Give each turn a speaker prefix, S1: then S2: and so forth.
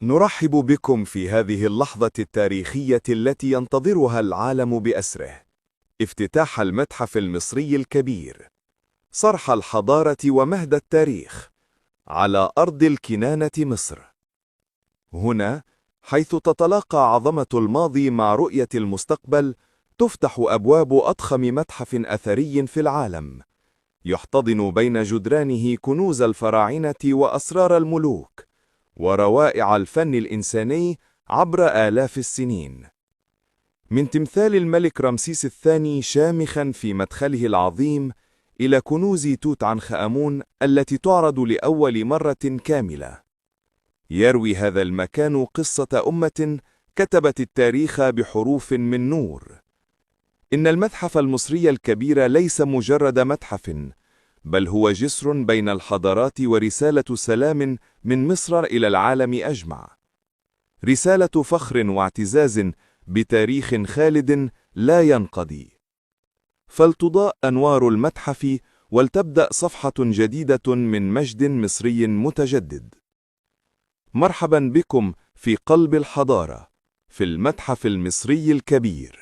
S1: نرحب بكم في هذه اللحظة التاريخية التي ينتظرها العالم بأسره، افتتاح المتحف المصري الكبير، صرح الحضارة ومهد التاريخ، على أرض الكنانة مصر. هنا، حيث تتلاقى عظمة الماضي مع رؤية المستقبل، تفتح أبواب أضخم متحف أثري في العالم، يحتضن بين جدرانه كنوز الفراعنة وأسرار الملوك، وروائع الفن الإنساني عبر آلاف السنين. من تمثال الملك رمسيس الثاني شامخا في مدخله العظيم، إلى كنوز توت عنخ آمون التي تعرض لأول مرة كاملة، يروي هذا المكان قصة أمة كتبت التاريخ بحروف من نور. إن المتحف المصري الكبير ليس مجرد متحف، بل هو جسر بين الحضارات ورسالة سلام من مصر إلى العالم أجمع. رسالة فخر واعتزاز بتاريخ خالد لا ينقضي. فلتضاء أنوار المتحف، ولتبدأ صفحة جديدة من مجد مصري متجدد. مرحبا بكم في قلب الحضارة، في المتحف المصري الكبير.